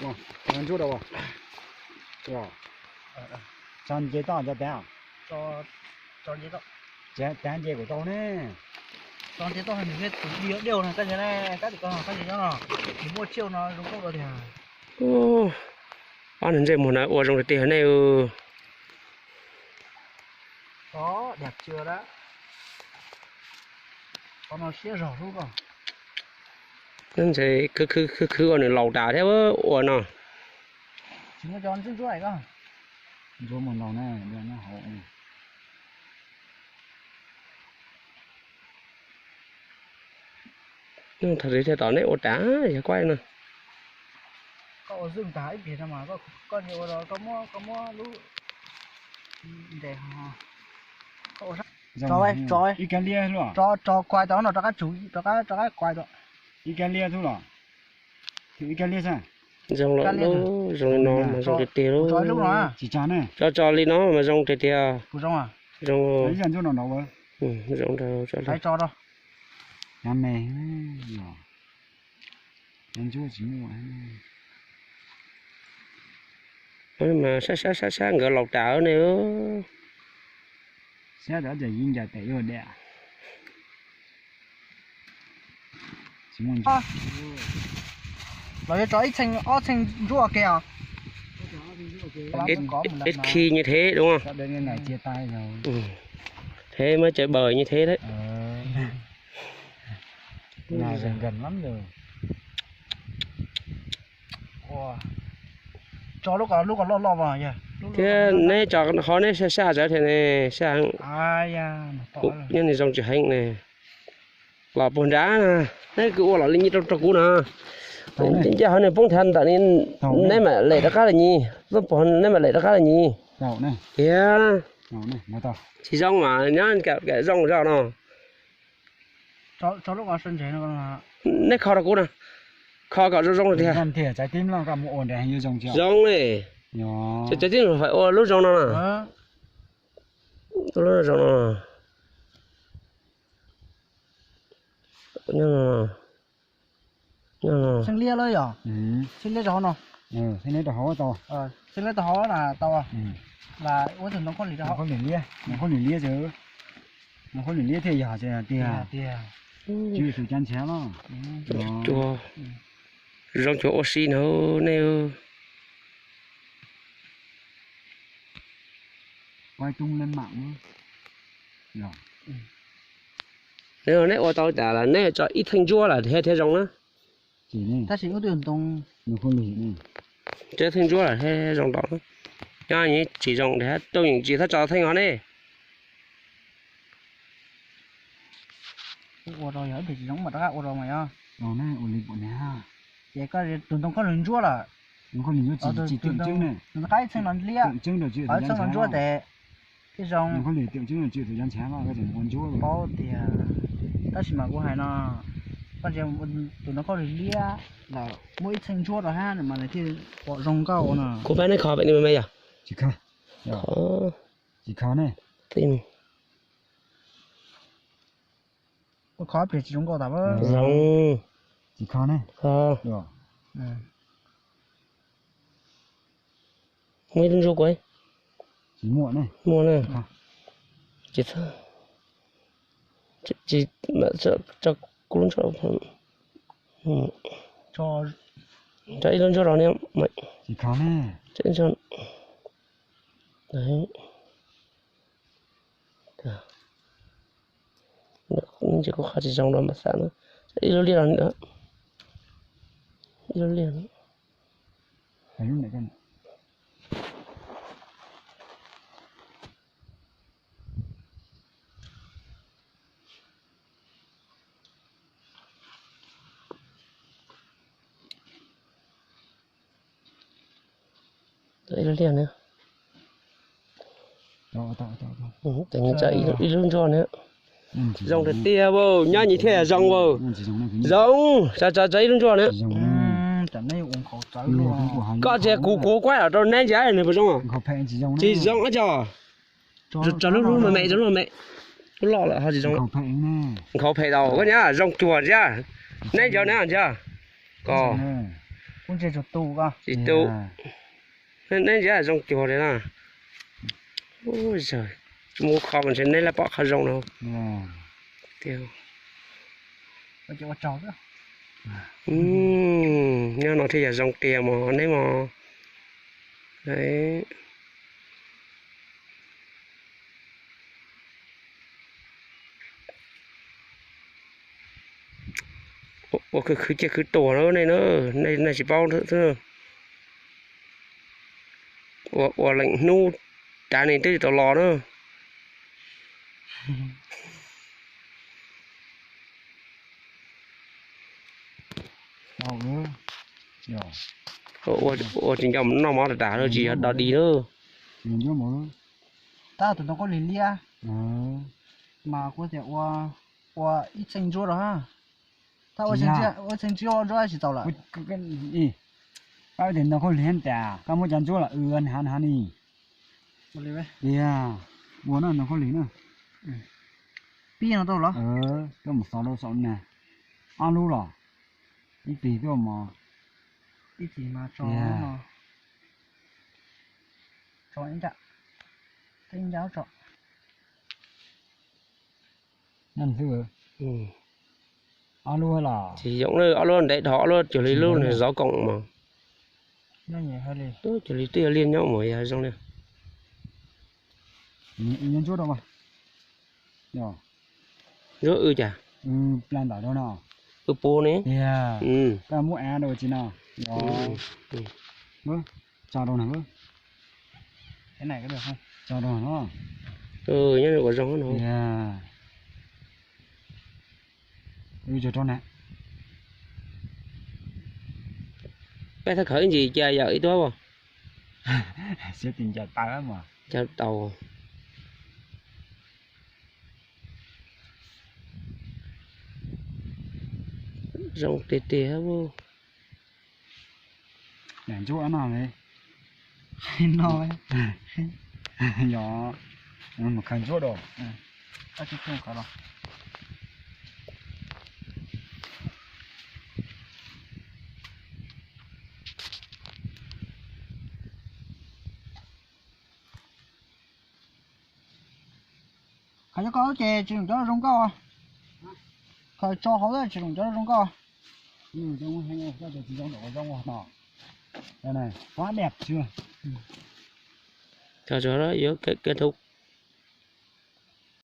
Ntsuab rau, tso nce toj cov tav, tav nce kuv tau ne. Ob niag ntsej muag no ua zoo tiag tiag nej. Ntshe khwv khwv ua nws laus tas thiab ua no. Thaum twg thiaj tau neb ua tas yog kuaj no. Ib kab liab, tso kuai tau no rov qab tsum, rov qab, rov qab kuai tau. Ib kab liab tub los, ib kab liab xwb. Zoo los, zoo li no mas zoo tiag tiag lauj. Tsis tsa ne. Tso tso li no mas zoo tiag tiag. Zoo, ib zaj ntsuab no no. Zoo rau tso li. Cov me, cov ntsuab tsis muaj. Mas sab sab sab sab nkawd laus tas ne. Sab tas ces yeej ncaim pem yuav dam. Los yuav tso ib txheej ob txheej ntsuab ua ke os. Ib khi như thế đúng không? Thế mới chơi bời như thế đấy. Tso lub ko loj loj. Thiab neb tso qhov neb sab sab tsav thiab ne, sab heev. Nyob ni zoo tsis heev ne. Los puag nrad na, neb kwv ua los li nyiaj rau rau kuv no. Ncaj qhov nws poob thav ntawm ni, neb mam lem rov qab los nyis, tuaj puag neb mam lem rov qab los nyis. Tiag, tsis zoo mas nyob zoo zoj no. Neb kho rau kuv na, kho kom zoo zoo tiag. Zoo li, tsis tib faim ua lub zoo no na. Lub zoo no. Xeeb liab los yog? Xeeb liab rau hauv no. Xeeb liab rau hauv tau. Xeeb liab rau hauv na tau. Las ua tus ntoo khaub lig rau hauv. Ntoo khaub lig liab, ntoo khaub lig liab xwb. Ntoo khaub lig liab thiaj yog tiag. Tswm tus cav ntshav los. Zoo cuag ua si na nej. Neb ua tau tas los neb tso ib theej ntsuab lawm thiaj thiaj zoo na. Tab sis ub twb ntoo, tso theej ntsuab lawm thiaj zoo tau. Nyob tsis zoo thiab, tuaj yeem tsis txhob tso theej hov ne. Ua rau yog ib pliag tsis zoo mas rov qab ua rau mas yog. Ces koj tus ntoo khaub lig ntsuab lawm. Tus ntoo khaub lig ntsuab tsis, tus ntoo qab ib txheej no liab, qab ib txheej no ntsuab tes thiaj zoo. Paub tiag, tab sis mas kuv hais no, koj ntsia tus ntoo khaub lig liab lawm muaj ib txheej ntsuab rau hab mas nws thiaj pom zoo nkauj no. Kuv pab neb kho pem ni me yog. Tsis kho, tsis kho ne. Kho pliag tsis zoo nkauj tas. Zoo. Tsis kho ne. Kho. Muaj ib lub ntsuab kuv. Tsis muaj ne. Muaj ne. Tsis, tsis, tso kuv lub ntsuab. Tso ib lub ntsuab rau ne. Tsis kho ne. Ces kuv qhov tsis zoo no mas xav na. Ib lub liaj no, ib lub liaj no. Ib lub liaj na. Ib lub ntsuab na. Zoo tiag tiag, nyob nyis thiaj zoo. Zoo, tso tso ib lub ntsuab na. Koj tsis kuv kuv kuab los rau neb ntsia nws puas zoo. Tsis zoo ib tso. Tso lub lub me me, tso lub me me. Lub loj lawm ho tsis zoo. Nkhaus phem tau koj nyab zoo cuag ntsia. Neb ntsia neb ntsia. Koj Tsis tu. Neb neb ntsib zoo cuag li na. Mus kho mas ntshe neb laj pom qhov zoo no. Nyob no thiaj yog zoo tiag mos neb mos. Ua khwv khwv ciaj khwv tuam na nej na, nej nej tsis paub xwb. Ua leem hnub tav ne twb tau los na. Ua tsis nco noj mov tas tas lawm tsis yog dog dig na. Tab tus ntoo khaub lig liab mas kuv tias ua ib txheej ntsuab rau ha. Tab ua txheej ntsuab tsis tau lawm. Pab tias ntoo khaub lig tas koj muab cov ntsuab los w hav hav ni. Tiag, ua no ntoo khaub lig na. Pib no tau los? Tuaj mus xov rau saum na. Ob lub los? Ib tig tuaj mos. Ib tig mas tso, tso ib nrab, ib nrab tso. Ob lub los? Tsis yoom na, ob lub ntev dhau, ob lub cuag li lub zov koom mas. Cuag li twb yog liaj nyob mas yog zoo li. Ntsuab rau, ntsuab w cas? Pla ntawm rau no. W pub ne. Koj muab av rau tsis no. Tso rau no. Tso rau no. Nyob ua zoo no. Rau na. Peb thab khawv ib ntsis cas yawm ib tuab as. Siab ti ncaws taw mas. Ncaws tau. Zoo tiag tiag. Ntsuab no li. No. Yog mus khaws ntsuab rau. Khaws cov ko ces tsis zoo cov zoo nkauj. Khaws tso hauv tsis zoo cov zoo nkauj. Tsis zoo, zoo no. Quá đẹp chưa? Tso tso đó, yuav kết thúc